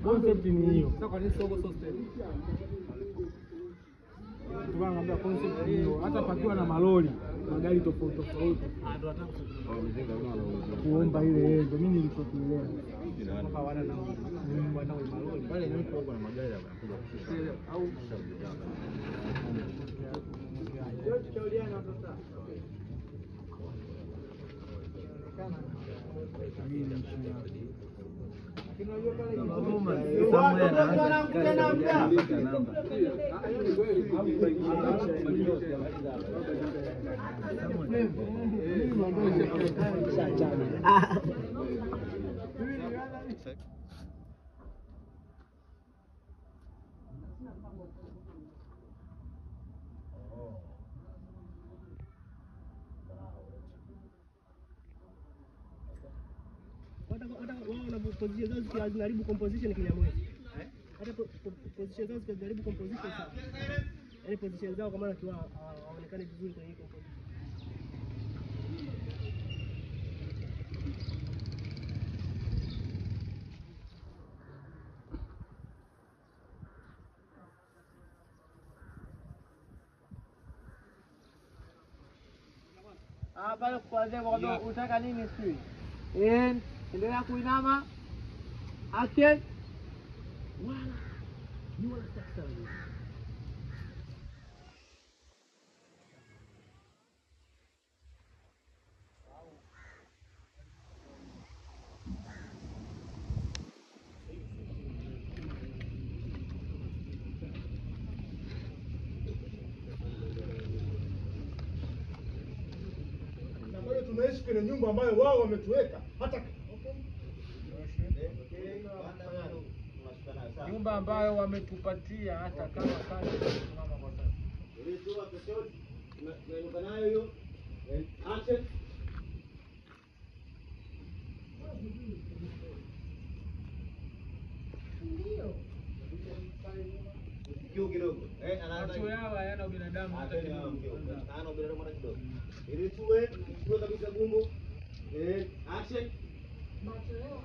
Concept ni hiyo. Sasa kwa nini soko so step? Tunaambia concept ni hiyo. Hata pakiwa na malori, magari tofauti tofauti. Kuomba ile hiyo, mimi nilikokuelewa. Hawana na wana malori. Pale ni mtu na magari yanakuja kushusha. Au sasa. Position zao zinaharibu composition Kinyamwezi. Hata position zao zinaharibu composition sana. Yaani position zao kama kiwa hawaonekani vizuri kwenye composition. Ah, pale kuanzia kwa unataka nini sijui. Endelea kuinama. Action. Wala ni wala sasa. Na bado tunaishi kwenye nyumba ambayo wao wametuweka hata nyumba ambayo wametupatia hata kama kazi tunasimama kwa sasa. Ile tu episode tunainuka nayo hiyo. Action. Ndio. Kiu kidogo. Anaanza. Macho yao hayana binadamu hata kidogo. Hana binadamu hata kidogo. Ile tu kabisa gumu. Action. Macho yao